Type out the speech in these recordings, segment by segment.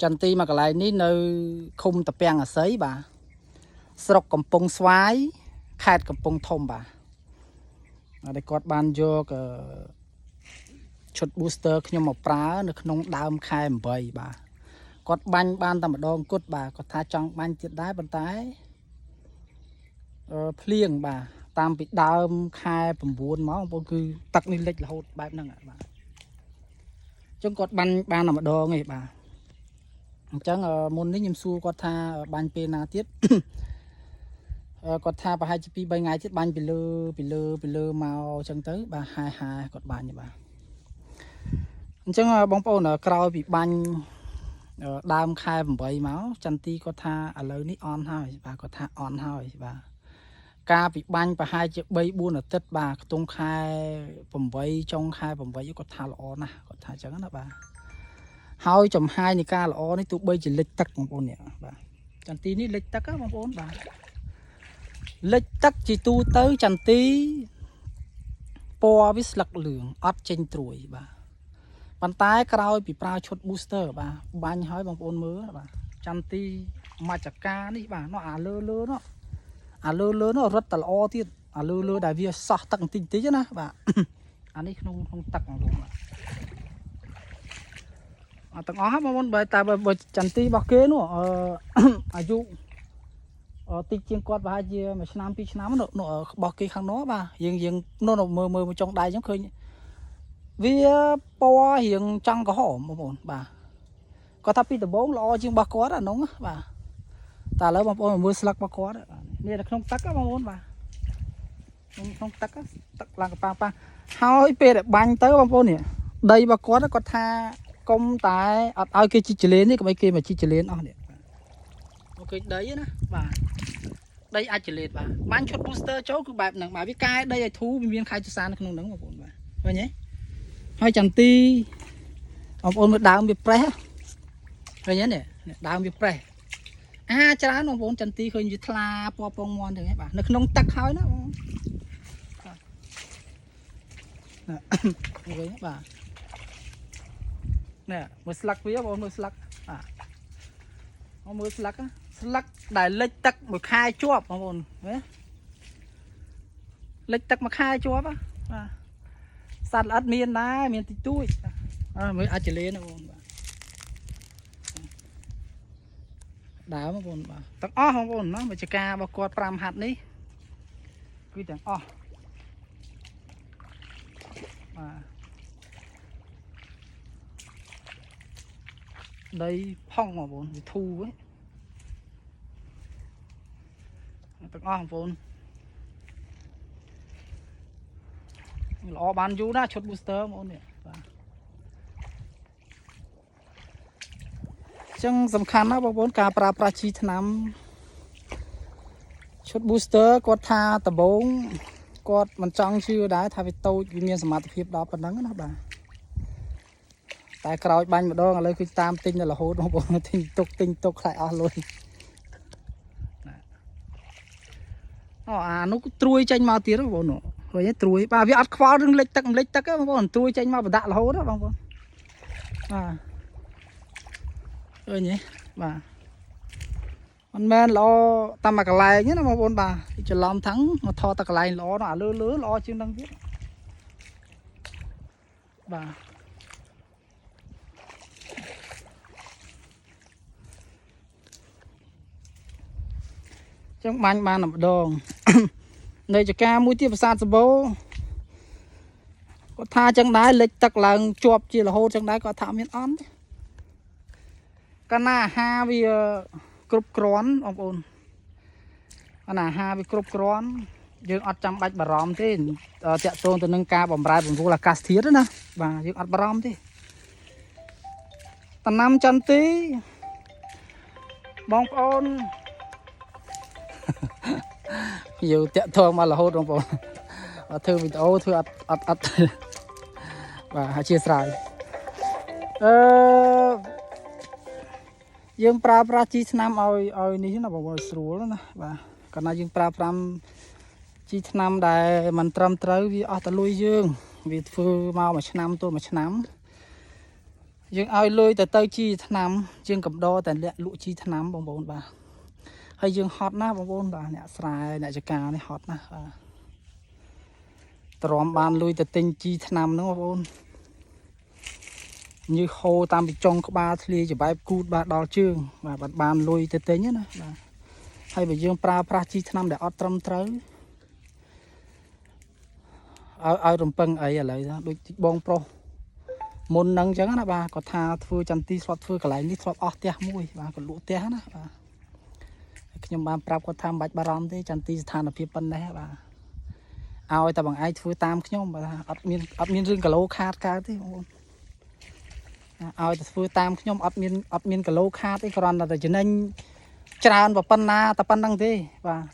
ចន្ទីមកកន្លែងនេះនៅឃុំតាពាំងអាស័យបាទស្រុកកំពង់ស្វាយខេត្តកំពង់ធំបាទហើយគាត់បានយកឈុត booster ខ្ញុំមកប្រើនៅក្នុងដើមខែ8បាទគាត់បាញ់បានតែម្ដងគត់បាទគាត់ថាចង់បាញ់ទៀតដែរប៉ុន្តែភ្លៀងបាទតាមពីដើមខែ9មកបងប្អូនគឺទឹកនេះលិចរហូតបែបហ្នឹងបាទអញ្ចឹងគាត់បាញ់បានតែម្ដងឯងបាទអញ្ចឹងមុននេះខ្ញុំសួរគាត់ថាបាញ់ពេលណាទៀត គាត់ថាប្រហែលជា2 3ថ្ងៃទៀតបាញ់ពីលើពីលើពីលើមកអញ្ចឹងទៅបាទហាយហាយគាត់បាញ់បាទអញ្ចឹងបងប្អូនក្រោយពីបាញ់ដើមខែ8មកចន្ទីគាត់ថាឥឡូវនេះអន់ហើយបាទគាត់ថាអន់ហើយបាទការពីបាញ់ប្រហែលជា3 4អាទិត្យបាទខ្ទង់ខែ8ចុងខែ8គាត់ថាល្អណាស់គាត់ថាអញ្ចឹងណាបាទហើយចំហាយនៃការល្អនេះទោះបីជាលិចទឹកបងប្អូននេះបាទចន្ទីនេះលិចទឹកហ៎បងប្អូនបាទលិចទឹកជាទូទៅចន្ទីពណ៌វាស្លឹកលឿងអត់ចេញត្រួយបាទប៉ុន្តែក្រោយពីប្រើឈុត booster បាទបាញ់ហើយបងប្អូនមើលបាទចន្ទីមច្ចកានេះបាទនោះអាលើលើនោះអាលើលើនោះរត់តែល្អទៀតអាលើលើដែលវាសោះទឹកបន្តិចបន្តិចណាបាទ អានេះក្នុងក្នុងទឹកបងប្អូនបាទអត់ទាំងអស់បងប្អូនបើតែបើចន្ទីរបស់គេនោះអឺ អាយុតិចជាងគាត់ប្រហែលជាមួយឆ្នាំពីរឆ្នាំនោះនោះរបស់គេខាងនោះបាទយើងយើងនោះមើលមើលចុងដៃអញ្ចឹងឃើញវាពណ៌រៀងចង់ក្រហមបងប្អូនបាទគាត់ថាពីដំបូងល្អជាងរបស់គាត់អានោះបាទតែឥឡូវបងប្អូនមើលស្លឹករបស់គាត់នេះនៅក្នុងទឹកបងប្អូនបាទក្នុងក្នុងទឹកទឹកឡើងកប៉ាប៉ាហើយពេលដែលបាញ់ទៅបងប្អូននេះដីរបស់គាត់គាត់ថាកុំតែអត់ឲ្យគេជីកចលេននេះកុំឲ្យគេមកជីកចលេនអស់នេះអូឃើញដីណាបាទដីអាចចលេតបាទបាញ់ឈុត booster ចូលគឺបែបហ្នឹងបាទវាកែដីឲ្យធូរវាមានខៃចសាននៅក្នុងហ្នឹងបងប្អូនបាទឃើញទេហើយចន្ទីបងប្អូនមើលដើមវាប្រេះឃើញទេនេះដើមវាប្រេះអាច្រើនបងប្អូនចន្ទីឃើញវាថ្លាពណ៌ពងមន់ចឹងហ៎បាទនៅក្នុងទឹកហើយណាបងបាទឃើញបាទនេះមើលស្លឹកវាបងមើលស្លឹកបាទមកមើលស្លឹកស្លឹកដែលលិចទឹកមួយខែជាប់បងប្អូនណាលិចទឹកមួយខែជាប់បាទសត្វល្អិតមានដែរមានតិចតួចអើមើលអាចចលេនបងប្អូនបាទដើមបងប្អូនបាទទាំងអស់បងប្អូនណាវិជ្ជការរបស់គាត់5ហាត់នេះគឺទាំងអស់បាទដីផុងបងប្អូនវាធូរហ៎ទាំងអស់បងប្អូនល្អបានយូរណាស់ឈុត booster បងប្អូននេះបាទចឹងសំខាន់ណាស់បងប្អូនការប្រើប្រាស់ជីថ្នាំឈុត booster គាត់ថាដំបូងគាត់មិនចង់ជឿដែរថាវាតូចវាមានសមត្ថភាពដល់ប៉ុណ្ណឹងណាបាទតែក្រោយបាញ់ម្ដងឥឡូវគឺតាមទិញនៅរហូតបងប្អូនទិញទុកទិញទុកខ្លាចអស់លុយអូអានោះត្រួយចេញមកទៀតបងប្អូនឃើញទេត្រួយបាទវាអត់ខ្វល់រឿងលិចទឹកមិនលិចទឹកទេបងប្អូនត្រួយចេញមកបដាក់រហូតបងប្អូនបាទឃើញទេបាទមិនមែនល្អតាមមួយកន្លែងទេណាបងប្អូនបាទច្រឡំทั้งមកថតតែកន្លែងល្អនោះអាលើលើល្អជាងនឹងទៀតបាទចឹងបាញ់បានតែម្ដង នៅចការមួយទៀតប្រាសាទសបោគាត់ថាចឹងដែរលិចទឹកឡើងជាប់ជារហូតចឹងដែរគាត់ថាមានអន់ទេកាលណាអាហារវាគ្រប់គ្រាន់បងប្អូនកាលណាអាហារវាគ្រប់គ្រាន់យើងអត់ចាំបាច់បារម្ភទេតាក់ទងទៅនឹងការបំរែបំរួលអាកាសធាតុណាបាទយើងអត់បារម្ភទេតំណាំចន្ទីបងប្អូន យើងតាក់ទងមករហូតបងប្អូនអត់ធ្វើវីដេអូធ្វើអត់អត់អត់បាទអធិស្ឋានអឺយើងប្រើប្រាស់ជីថ្នាំឲ្យឲ្យនេះណាបងប្អូនស្រួលណាបាទកាលណាយើងប្រើប្រាស់ជីថ្នាំដែលមិនត្រឹមត្រូវវាអស់តលុយយើងវាធ្វើមកមួយឆ្នាំទល់មួយឆ្នាំ យើងឲ្យលុយទៅទៅជីថ្នាំជាងកំដរតែលាក់លក់ជីថ្នាំបងប្អូនបាទហើយយើងហត់ណាស់បងប្អូនបាទអ្នកស្រែអ្នកចការនេះហត់ណាស់បាទទ្រាំបានលុយទៅទិញជីថ្នាំហ្នឹងបងប្អូនញើសហូរតាមពីចុងក្បាលធ្លាយច្បែបគូតបាទដល់ជើងបាទបានបានលុយទៅទិញណាបាទហើយបើយើងប្រើប្រាស់ជីថ្នាំដែលអត់ត្រឹមត្រូវឲ្យឲ្យរំពឹងអីឥឡូវដូចបងប្រុសមុនហ្នឹងអញ្ចឹងណាបាទគាត់ថាធ្វើចន្ទីធ្លាប់ធ្វើកន្លែងនេះធ្លាប់អស់ផ្ទះមួយបាទគាត់លក់ផ្ទះណាបាទខ្ញុំបានប្រាប់គាត់ថាមិនបាច់បារម្ភទេចន្ទីស្ថានភាពប៉ុណ្ណេះបាទឲ្យតែបងឯងធ្វើតាមខ្ញុំបាទអត់មានអត់មានរឿងគីឡូខាតកើតទេបងប្អូនឲ្យតែធ្វើតាមខ្ញុំអត់មានអត់មានគីឡូខាតទេគ្រាន់តែចំណេញច្រើនប៉ុណ្ណាតែប៉ុណ្្នឹងទេបាទ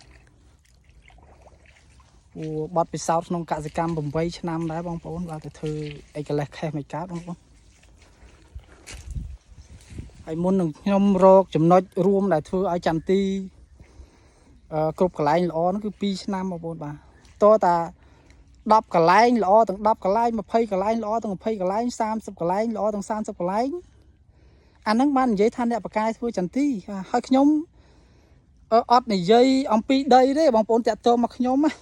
ព្រោះបទពិសោធន៍ក្នុងកសិកម្ម8ឆ្នាំដែរបងប្អូនបាទទៅធ្វើអីកលេសខេសមិនកើតបងប្អូនហើយមុននឹងខ្ញុំរកចំណុចរួមដែលធ្វើឲ្យចន្ទីគ្រប់កន្លែងល្អនោះគឺ2ឆ្នាំបងប្អូនបាទតតា10កន្លែងល្អទាំង10កន្លែង20កន្លែងល្អទាំង20កន្លែង30កន្លែងល្អទាំង30កន្លែងអាហ្នឹងបាននិយាយថាអ្នកបកកាយធ្វើចន្ទីហើយខ្ញុំអត់និយាយអំពីដីទេបងប្អូនតាក់ទងមកខ្ញុំណា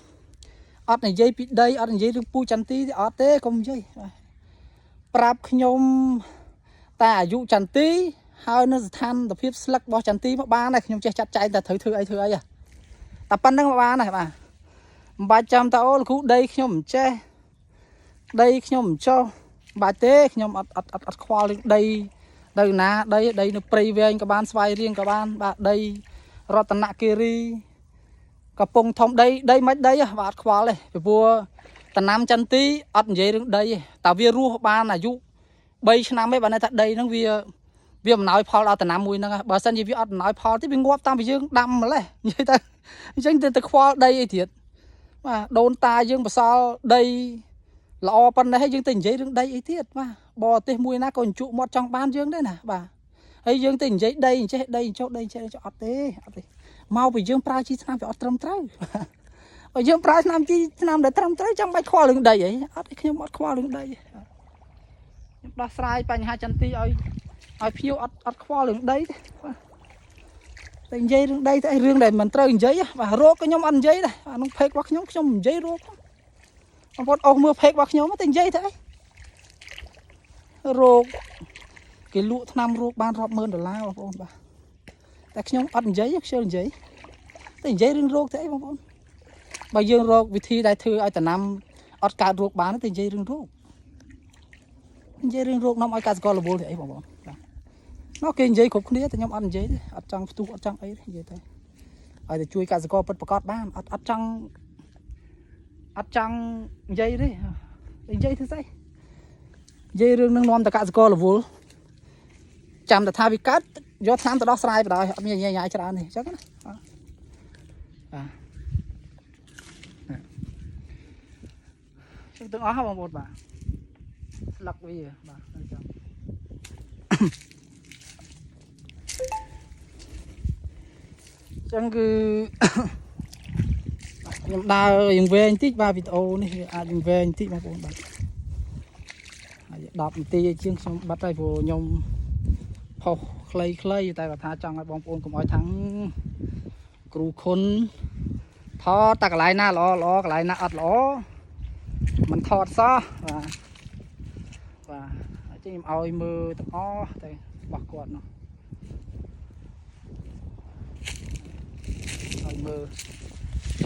អត់និយាយពីដីអត់និយាយរឿងពូចន្ទីទេអត់ទេកុំនិយាយប្រាប់ខ្ញុំតែអាយុចន្ទីហើយនៅស្ថានភាពស្លឹករបស់ចន្ទីមកបានដែរខ្ញុំចេះចាត់ចែងតែត្រូវធ្វើអីធ្វើអីតែប៉ុណ្្នឹងមកបានដែរបាទមិនបាច់ចាំតាអូលោកគ្រូដីខ្ញុំមិនចេះដីខ្ញុំមិនចុះមិនបាច់ទេខ្ញុំអត់អត់អត់អត់ខ្វល់រឿងដីនៅណាដីដីនៅព្រៃវែងក៏បានស្វាយរៀងក៏បានបាទដីរតនគិរីកំពង់ធំដីដីមិនដីបាទអត់ខ្វល់ទេពីព្រោះតំណាំចន្ទីអត់និយាយរឿងដីទេតែវារស់បានអាយុ3ឆ្នាំទេបាទន័យថាដីហ្នឹងវាវាអំណោយផលដល់តំណាំមួយហ្នឹងបើសិនជាវាអត់អំណោយផលទេវាងាប់តាមពីយើងដាំម្លេះនិយាយទៅអញ្ចឹងទៅខ្វល់ដីអីទៀតបាទដូនតាយើងបសល់ដីល្អប៉ុណ្ណេះហើយយើងទៅនិយាយរឿងដីអីទៀតបាទបរទេសមួយណាក៏ជក់មាត់ចង់បានយើងដែរណាបាទហើយយើងទៅនិយាយដីអញ្ចេះដីអញ្ចោះដីអញ្ចេះអញ្ចោះអត់ទេអត់ទេមកពីយើងប្រើជីថ្នាំវាអត់ត្រឹមត្រូវបើយើងប្រើថ្នាំជីថ្នាំដែលត្រឹមត្រូវចាំបាច់ខ្វល់រឿងដីអីអត់ទេខ្ញុំអត់ខ្វល់រឿងដីខ្ញុំដោះស្រាយបញ្ហាចន្ទីឲ្យឲ្យភ្ញៀវអត់អត់ខ្វល់រឿងដីទេបាទតែនិយាយរឿងដីទៅអីរឿងដែលមិនត្រូវនិយាយបាទរោគក៏ខ្ញុំអត់និយាយដែរអានោះ page របស់ខ្ញុំខ្ញុំនិយាយរោគបងប្អូនអស់មើល page របស់ខ្ញុំទៅនិយាយទៅអីរោគគេលក់ថ្នាំរោគបានរាប់ម៉ឺនដុល្លារបងប្អូនបាទតែខ្ញុំអត់និយាយខ្ជិលនិយាយតែនិយាយរឿងរោគទៅអីបងប្អូនបើយើងរកវិធីដែលធ្វើឲ្យតំណាំអត់កើតរោគបានទៅនិយាយរឿងរោគនិយាយរឿងរោគនាំឲ្យកសិកររវល់ទៅអីបងប្អូនបាទនោះគេនិយាយគ្រប់គ្នាតែខ្ញុំអត់និយាយទេអត់ចង់ផ្ទុះអត់ចង់អីទេនិយាយទៅឲ្យតែជួយកសិករពិតប្រាកដបានអត់អត់ចង់អត់ចង់និយាយទេនិយាយធ្វើស្អីនិយាយរឿងនឹងនាំតែកសិកររវល់ចាំតែថាវាកើតយកថ្នាំទៅដោះស្រាយបណ្ដោយអត់មានញ៉ៃញ៉ៃច្រើនទេអញ្ចឹងណាបាទបាទចឹងទាំងអស់ហ៎បងប្អូនបាទស្លឹកវាបាទអញ្ចឹង ចឹងគឺ ខ្ញុំដើរយ៉ាងវែងតិចបាទវីដេអូនេះវាអាចយ៉ាងវែងតិចបងប្អូនបាទហើយ10នាទីជាងខ្ញុំបាត់ហើយព្រោះខ្ញុំផុសខ្លីៗតែគាត់ថាចង់ឲ្យបងប្អូនកុំឲ្យថាំងគ្រូខុនថតតែកន្លែងណាល្អល្អកន្លែងណាអត់ល្អមិនថតសោះបាទបាទហើយចឹងខ្ញុំឲ្យមើលទាំងអស់តែរបស់គាត់នោះឲ្យមើល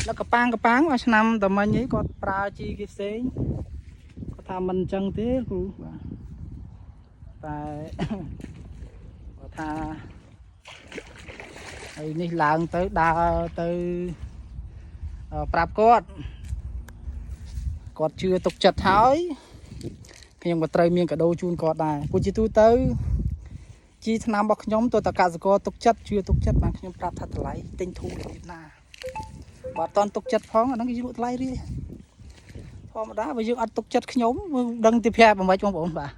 แล้วកប៉ាងកប៉ាងមួយឆ្នាំតមិញអីគាត់ប្រើជីគេផ្សេងគាត់ថាមិនអញ្ចឹងទេគ្រូបាទតែ គាត់ថាហើយនេះឡើងទៅដើរទៅប្រាប់គាត់គាត់ជឿទុកចិត្តហើយខ្ញុំក៏ត្រូវមានកាដូជូនគាត់ដែរព្រោះជាទូទៅជីថ្នាំរបស់ខ្ញុំទៅតកសិករទុកចិត្តជឿទុកចិត្តបានខ្ញុំប្រាប់ថាតម្លៃទិញធូររបៀបណា បើអត់តន់ទុកចិត្តផងអាហ្នឹងគេលក់ថ្លៃរាយធម្មតាបើយើងអត់ទុកចិត្តខ្ញុំដឹងទីប្រាប់បំមិនបងប្អូនបាទ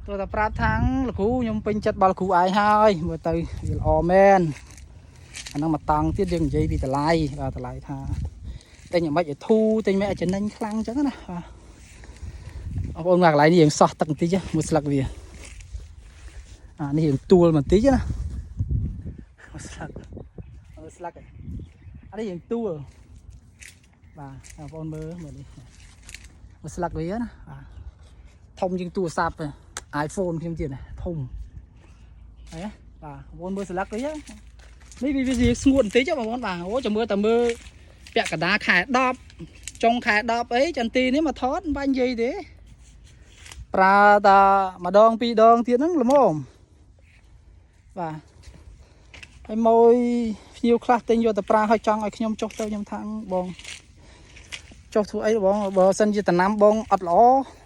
ទោះតែប្រាប់ថាងលោកគ្រូខ្ញុំពេញចិត្តបើលោកគ្រូឯងហើយមើលទៅវាល្អមែនអាហ្នឹងមកតង់ទៀតយើងនិយាយពីតម្លៃបាទតម្លៃថាទិញយ៉ាងម៉េចឲ្យធូរទិញមិនឲ្យចំណេញខ្លាំងអញ្ចឹងណាបាទ បងប្អូនមកកន្លែងនេះរៀងសោះទឹកបន្តិចមើលស្លឹកវាអានេះរៀងទួលបន្តិចណាមើលស្លឹកមើលស្លឹកអានេះរៀងទួលបាទបងប្អូនមើលមើលនេះមើលស្លឹកវាណាបាទធំជាងទូរស័ព្ទ iPhone ខ្ញុំទៀតណាធំហើយបាទបងប្អូនមើលស្លឹកវានេះវាវាស្ងួតបន្តិចបងប្អូនបាទអូចាំមើលតែមើលពាក់កណ្ដាលខែ10ចុងខែ10អីចន្ទីនេះមកថតមិនបាញ់និយាយទេប្រើតាម្ដងពីរដងទៀតហ្នឹងល្មមបាទហើយមួយភ្ញៀវខ្លះទិញយកទៅប្រើឲ្យចង់ឲ្យខ្ញុំចុះទៅខ្ញុំថាបងចុះធ្វើអីបងបើសិនជាតំណាំបងអត់ល្អ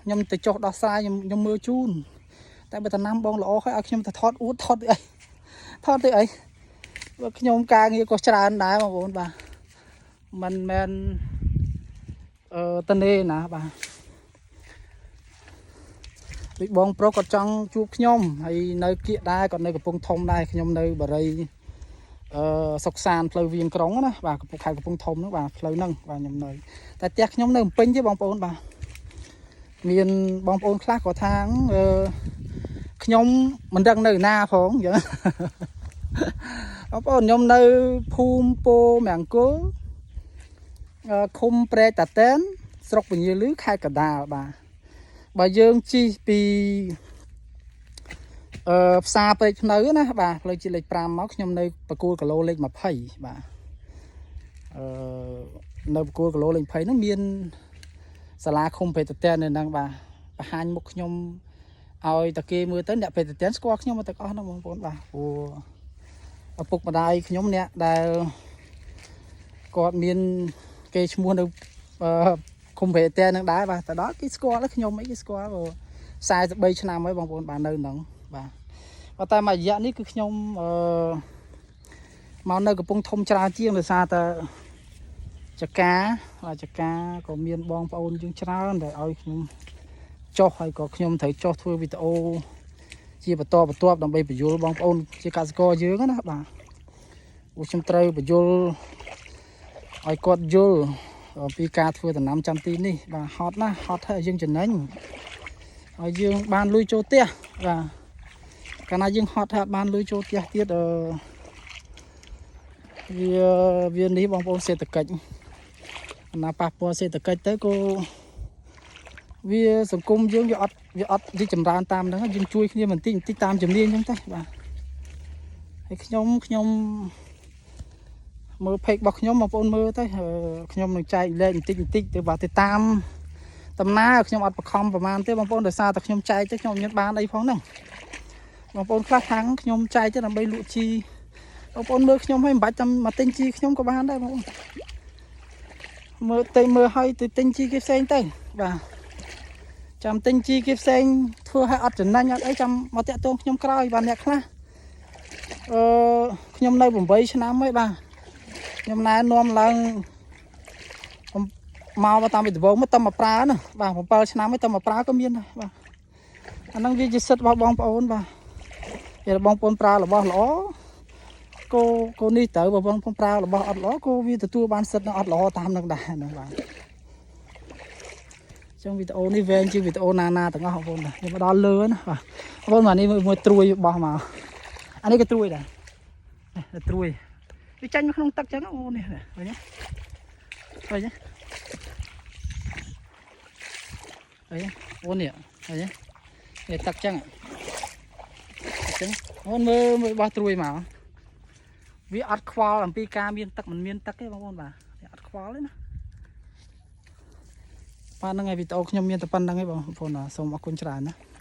ខ្ញុំទៅចុះដោះស្រាយខ្ញុំខ្ញុំមើលជូនតែបើតំណាំបងល្អហើយឲ្យខ្ញុំទៅថតអួតថតទៅអីថតទៅអីបើខ្ញុំការងារក៏ច្រើនដែរបងប្អូនបាទមិនមែនអឺតនេណាបាទដូចបងប្រុសគាត់ចង់ជួបខ្ញុំហើយនៅគៀកដែរគាត់នៅកំពង់ធំដែរខ្ញុំនៅបរិយអឺសុកសានផ្លូវវៀងក្រុងណាបាទកំពង់ខេត្តកំពង់ធំហ្នឹងបាទផ្លូវហ្នឹងបាទខ្ញុំនៅតែផ្ទះខ្ញុំនៅភ្នំពេញទេបងប្អូនបាទមានបងប្អូនខ្លះក៏ថាអឺខ្ញុំមិនដឹងនៅណាផងអញ្ចឹង បងប្អូនខ្ញុំនៅភូមិពោមង្គលអឺឃុំព្រែកតាតែនស្រុកពញាលឺខេត្តកណ្ដាលបាទបើយើងជិះពីអឺផ្សារព្រែកភ្នៅណាបាទផ្លូវជាតិលេខ5មកខ្ញុំនៅបកគលគីឡូលេខ20បាទអឺនៅបកគលគីឡូលេខ20ហ្នឹងមានសាលាឃុំព្រែកតាតែននៅហ្នឹងបាទបង្ហាញមុខខ្ញុំឲ្យតាគេមើលទៅអ្នកព្រែកតាតែនស្គាល់ខ្ញុំមកទាំងអស់ហ្នឹងបងប្អូនបាទព្រោះឪពុកម្ដាយខ្ញុំអ្នកដែលគាត់មានគេឈ្មោះនៅអឺឃុំព្រែកតាតែនហ្នឹងដែរបាទទៅដល់គេស្គាល់ខ្ញុំអីគេស្គាល់ព្រោះ43ឆ្នាំហើយបងប្អូនបាទនៅហ្នឹងបាទប៉ុន្តែមួយរយៈនេះគឺខ្ញុំអឺមកនៅកំពង់ធំច្រើនជាងដោយសារតែចកាបាទចកាក៏មានបងប្អូនយើងច្រើនដែលឲ្យខ្ញុំចុះហើយក៏ខ្ញុំត្រូវចុះធ្វើវីដេអូជាបន្តបន្ទាប់ដើម្បីបញ្យល់បងប្អូនជាកសិករយើងណាបាទព្រោះខ្ញុំត្រូវបញ្យល់ឲ្យគាត់យល់អំពីការធ្វើដំណាំចាំទីនេះបាទហត់ណាស់ហត់ហើយយើងចំណេញឲ្យយើងបានលុយចូលផ្ទះបាទកាលណាយើងហត់ហើយអត់បានលុយចូលផ្ទះទៀតអឺវាវានេះបងប្អូនសេដ្ឋកិច្ចណាប៉ះពាល់សេដ្ឋកិច្ចទៅក៏វាសង្គមយើងវាអត់វាអត់រីកចម្រើនតាមហ្នឹងយើងជួយគ្នាបន្តិចបន្តិចតាមជំនាញអញ្ចឹងទៅបាទហើយខ្ញុំខ្ញុំមើល page របស់ខ្ញុំបងប្អូនមើលទៅខ្ញុំនឹងចែកលេខបន្តិចបន្តិចទៅបាទទៅតាមដំណើរខ្ញុំអត់បខំប្រហែលទេបងប្អូនដោយសារតែខ្ញុំចែកទៅខ្ញុំអត់មានបានអីផងហ្នឹងបងប្អូនខ្លះខាងខ្ញុំចែកទៅដើម្បីលក់ជីបងប្អូនមើលខ្ញុំឲ្យមិនបាច់ចាំមកទិញជីខ្ញុំក៏បានដែរបងប្អូនមើលទៅមើលឲ្យទៅទិញជីគេផ្សេងទៅបាទចាំទិញជីគេផ្សេងធ្វើឲ្យអត់ចំណេញអត់អីចាំមកតាក់ទងខ្ញុំក្រោយបាទអ្នកខ្លះអឺខ្ញុំនៅ8ឆ្នាំហើយបាទខ្ញុំណែនាំឡើងមកតាមពីដំបូងមកតែមកប្រើណាបាទ7ឆ្នាំហើយតែមកប្រើក៏មានដែរបាទអាហ្នឹងវាជាសិទ្ធិរបស់បងប្អូនបាទវាបងប្អូនប្រើរបស់ល្អគោគោនេះត្រូវបើបងប្អូនប្រើរបស់អត់ល្អគោវាទទួលបានសិទ្ធិនឹងអត់ល្អតាមនឹងដែរហ្នឹងបាទចឹងវីដេអូនេះវែងជាងវីដេអូណាណាទាំងអស់បងប្អូនបាទខ្ញុំមកដល់លើណាបាទបងប្អូនបាទនេះមួយត្រួយបោះមកអានេះក៏ត្រួយដែរនេះត្រួយវាចាញ់មកក្នុងទឹកចឹងអូនេះឃើញទេឃើញទេឃើញទេអូនេះឃើញទេនេះទឹកចឹងចឹងអូនមើលមើលបោះត្រួយមកវាអត់ខ្វល់អំពីការមានទឹកមិនមានទឹកទេបងប្អូនបាទវាអត់ខ្វល់ទេណាបាទហ្នឹងហើយវីដេអូខ្ញុំមានតែប៉ុណ្្នឹងឯងបងប្អូនសូមអរគុណច្រើនណា។